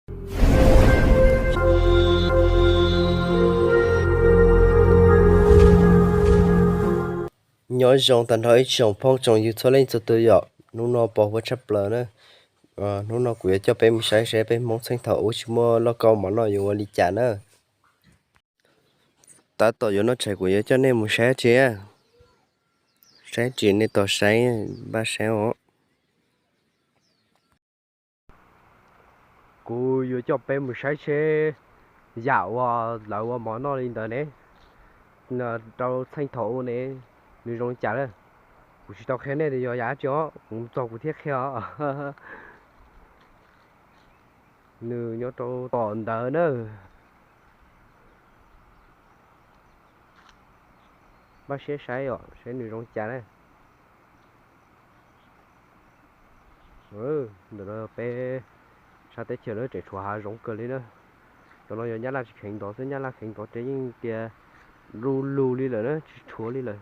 Nyob zoo tag nrho ib tsoom phooj tsoom ywg txhua leej txhua tus yom, hnub no pos huab tshaj plaws na. Hnub no kuv yuav coj peb mus saib seb peb Hmoob txheej thaum ub tsis muaj lauj kaub mov noj yuav ua li cas na. Tab tom yuav noj tshais kuv yuav coj nej mus saib tsi, saib tsi nej tos saib, npaj saib os. Kuv yuav coj peb mus saib seb yam uas lawv ua mov noj li ntawd ne, rau txheej thaum ub ne, nws zoo li cas lawm. Kuv tsis tau qhia nej tias yog yam dab tsi os, kuv mus txog kuv thiaj qhia os. Nws nyob rau tom ntawd na. Npaj siab saib os, saib nws zoo li cas na. Ntawm no peb sab teb chaws na tseem tshuav hav zoov kawg li na. Cov no yog Nyab Laj tsis kheev ntov xwb, Nyab Laj kheev ntov ces yeej tias du lug li lawm na, tsis tshuav li lawm.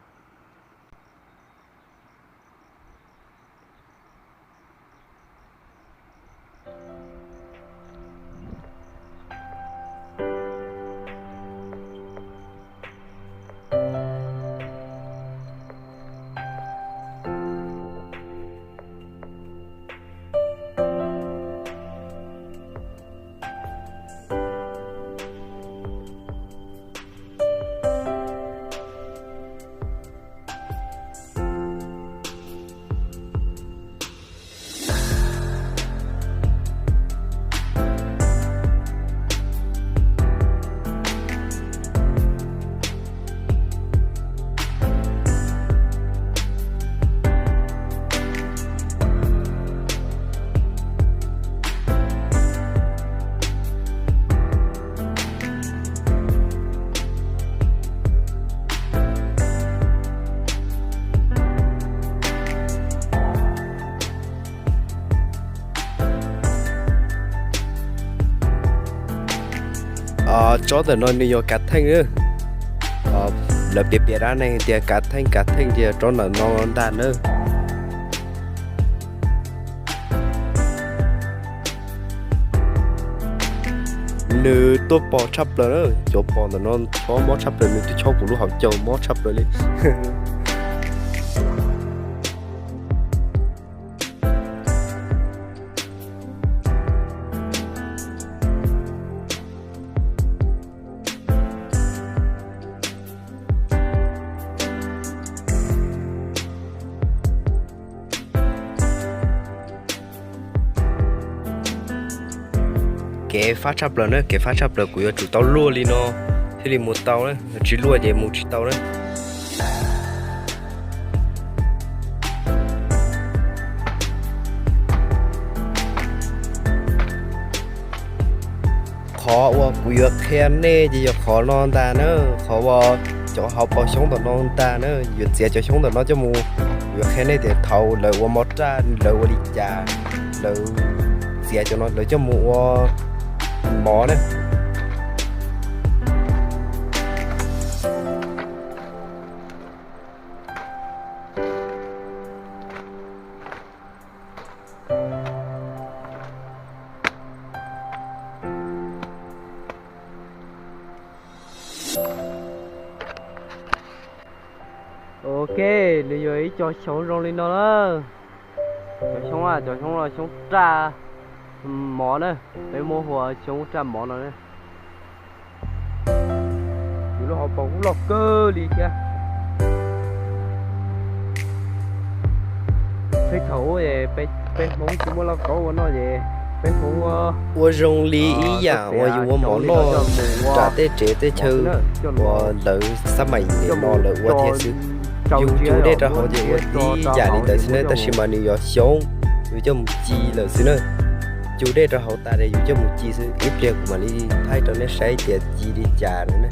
Tsob ntawm no nws yog kav theej. Lawv piav piav dab neeg tias kav theej kav theej ces tsob ntawm no ntag na. Nws tuaj pog tshaj plaws na, cov pos ntawm no txhob mob tshaj plaws, nws twb chob kuv lub hauv caug mob tshaj plaws li. Kev fab tshaj plaws na, kev fab tshaj plaws, kuv yuav tsum tau luaj li no thiaj li mus tau na, tsis luaj ces mus tsis tau na. Qhov uas kuv yuav qhia nej ces yog qhov no ntag na, qhov uas cov hauv paus xyoob ntawm no ntag na, yuav txiav cov xyoob ntawm no coj mus, yuav qhia nej tias thaum lawv ua mov raj lawv ua li cas, lawv txiav cov no lawv coj mus ua mov na. Ok, nws yog ib co xyoob zoo li no na. Cov xyoob, cov xyoob no xyoob raj mov na, peb muab hu ua xyoob raj mov no na. Nws lub hauv paus kuj loj kawg li thiab. Peb thaum ub peb Hmoob tsis muaj lauj kaub ua noj ces peb Hmoob ua zoo li ib yam uas yus ua mov noj nram tej tsev tej chaw uas lawv xab mais nim no lawv ua thiab xwb. Yus cug dej rau hauv ces ua tib yam li ntawd xwb na, tab sis mas nws yog xyoob, yus coj mus ci lawm xwb na. Cug dej rau hauv tas ces yus coj mus ci xwb. Ib pliag kuv mam li thaij rau nej saib tias ci li cas na.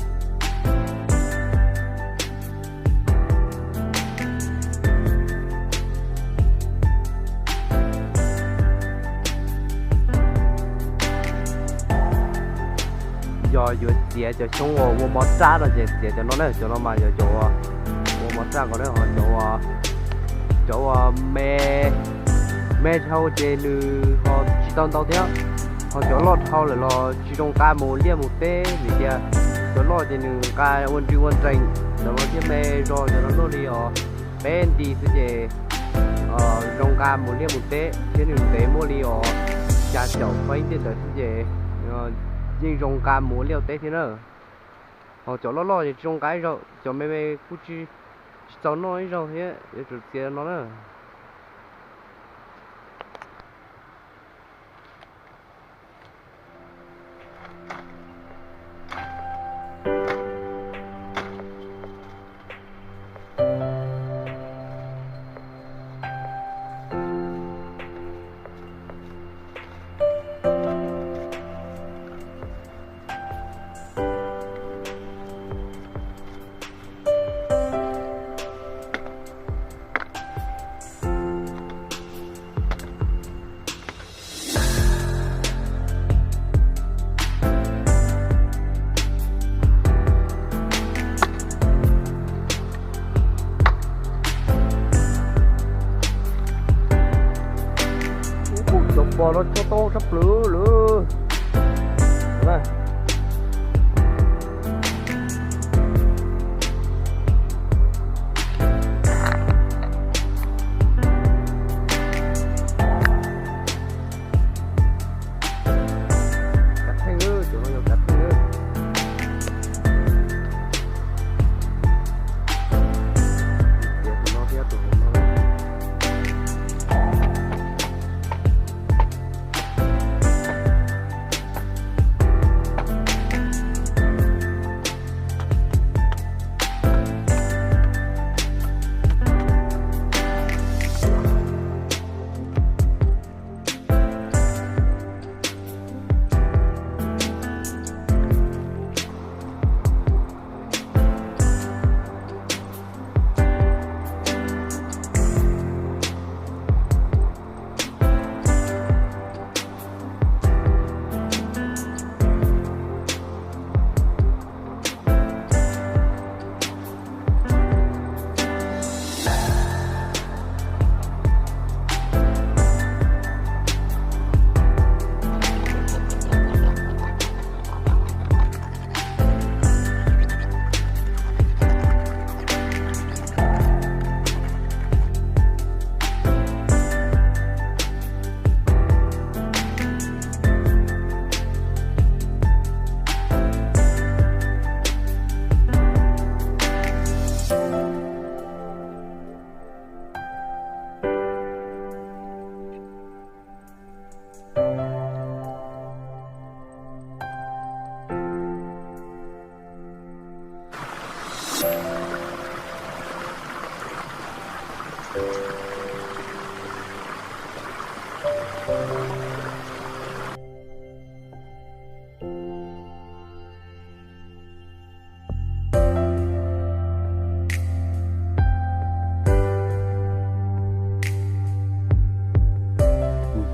Yog yuav txiav cov xyoob uas ua mov raj no ces txiav cov no na, cov no mas yog cov ua mov raj ko na, ho cov, cov uas me, me dhau ces nws ho tsis tau ntau thiab. Ho cov loj dhau lawm los tsis zoo nqa mus liaj mus teb vim tias cov loj ces nws nqa ua nri ua nrees, cov no thiab me zog cov no luaj li os peb nti xwb ces zoo nqa mus liaj mus teb thiab nws ntev muaj li os xya caum feeb tej ntawd xwb ces yeej zoo nqa mus ua liaj ua teb thiab na. Ho cov loj loj ces tsis zoo nqa ib zaug, cov me me kuj tsis txaus noj ib zaug thiab yuav tsum txiav no na. Cov pos no tso tau tshaj plaws lawm. Kav theej, cov no yog kav theej. Tias tus no thiab tus hauv no.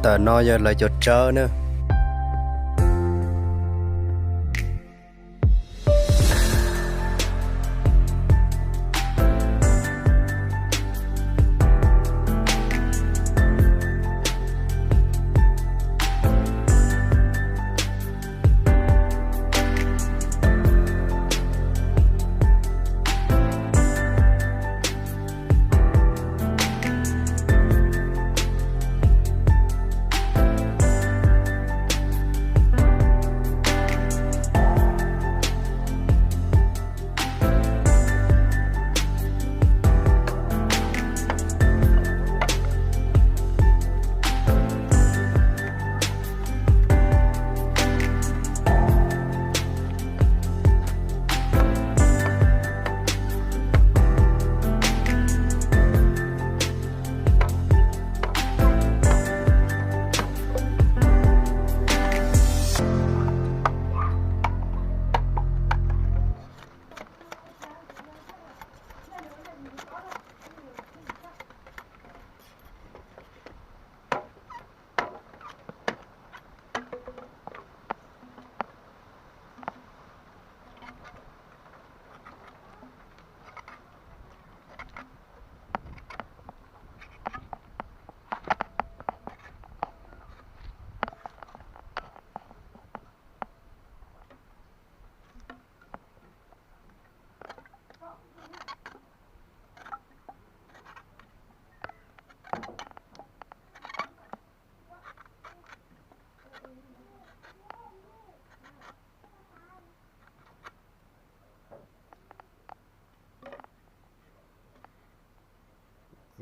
Ntawm no yog lawv cov tsawb na.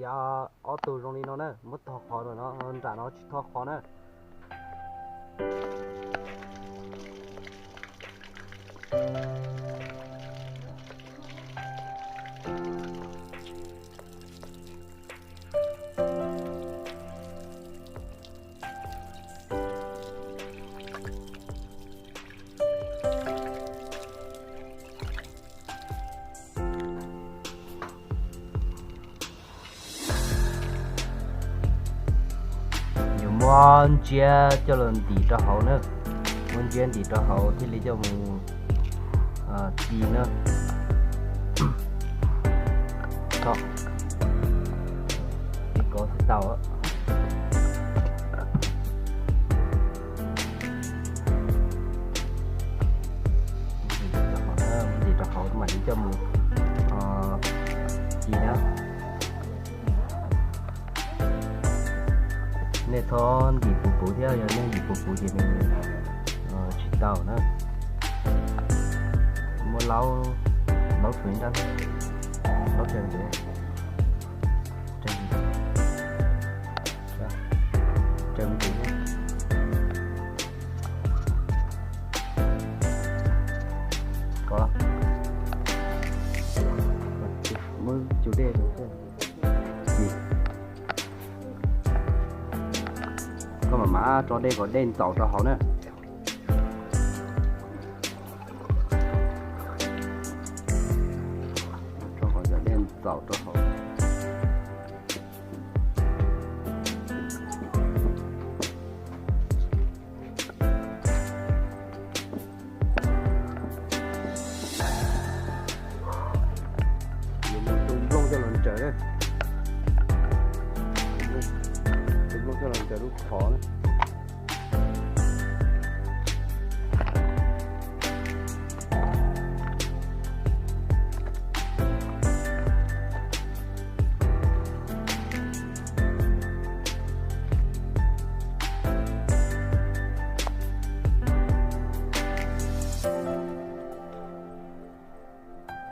Ces ob tug zoo li no na, muab tog qhov no, nram no tsis tog qhov na. Yus muab ntsiab coj los ntim rau hauv na, muab ntsiab ntim rau hauv thiaj li coj mus ci na. Tib kov tsis tau. Ntim rau hauv mam li coj mus ci na. Nej txhob ntim puv puv thiab, yog nej ntim puv puv ces nws tsis tau na. Muab laub, laub tshuav ib nrab, laub tshuav tus, tshuav tus, kov, muab cug dej rau. Koj mam mam tso dej kom dej ntxaus rau hauv na. Tso kom cov dej ntxaus rau hauv. Yuav mus tus nplooj coj los ntsaws na. Tus nplooj coj los ntsaws lub qhov na.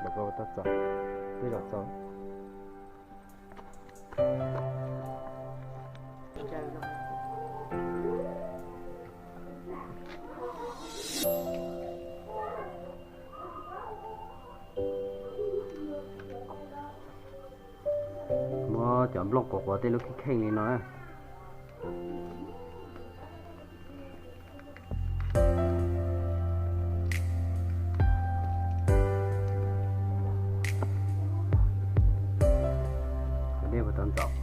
Los koj txog, twb los txog. Muab cov nplooj quav quav tej lub kheej kheej li no na. Dej puas tau ntxaus?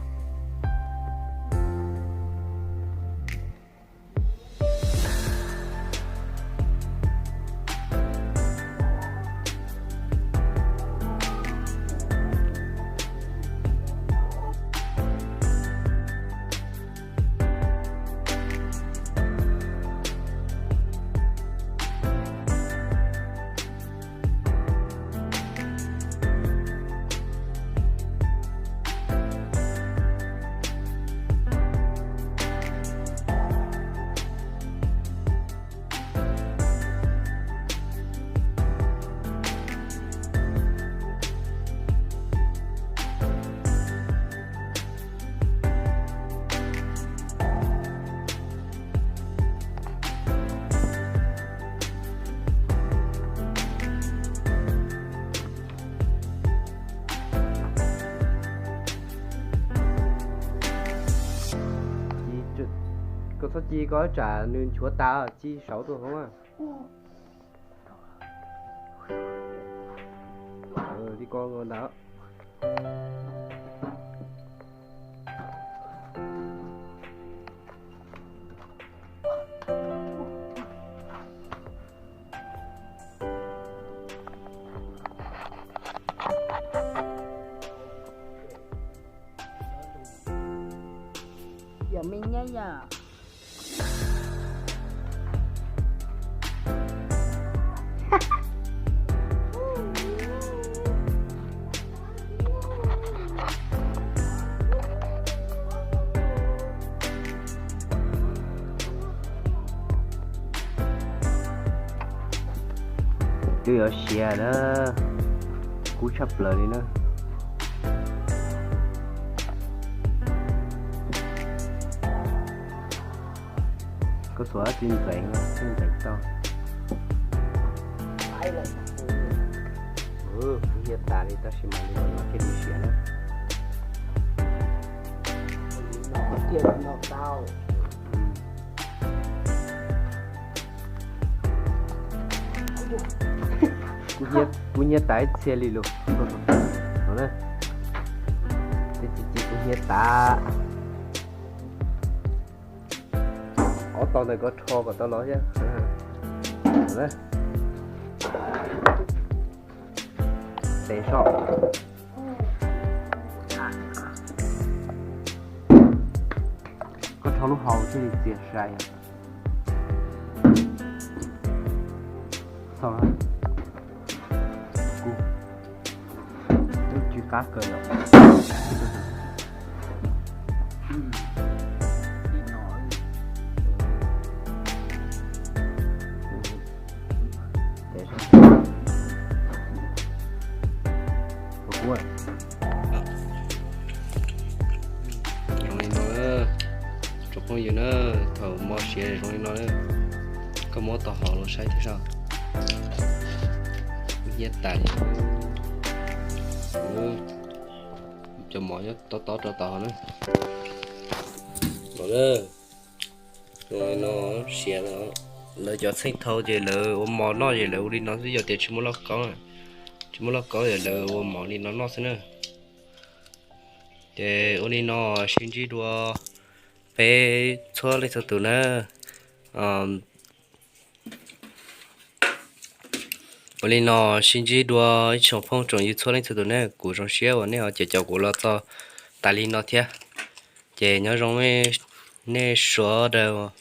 Koj txhob ci, koj tsam nws nchuav tas, ci saud tuaj hauv. Li ko ntag. Yog me nyab yom. Twb yuav siav na, kub tshaj plaws li na. Koj xuas txiv npeev, txiv npeev tau. Kuv hiab tas li tab sis mas li no thiaj li siav na. Kuv hiab tas ib txhia li lus. Kuv hiab tas. Ob tog ntawm ko rho kom tau los thiab. Tes soj. Koj rho lub hau thiaj li txias sai. Xaus na. Kuv twb tsw qab kawg lawm. Zoo li no, tsoom phooj ywg na, thaum mov siav zoo li no, koj muab tau hauv los saib thiab saib. Hiab tas li. Cov mov nyob tob tob rau tau hauv na. Zoo li no siav. Lawv cov txheej thau ces lawv ua mov noj ces lawv ua li no xwb, yog tias tsis muaj lauj kaub, tsis muaj lauj kaub ces lawv ua mov li no noj xwb na. Ces ua li no sib ntsib dua peb txhua leej txhua tus na. Ua li no sib ntsib dua ib tsoom phooj tsoom ywg txhua leej txhua tus na, kuv zoo siab uas nej ho caum caum kuv los txog tas li no thiab. Ces nyob zoo nej sawv daws.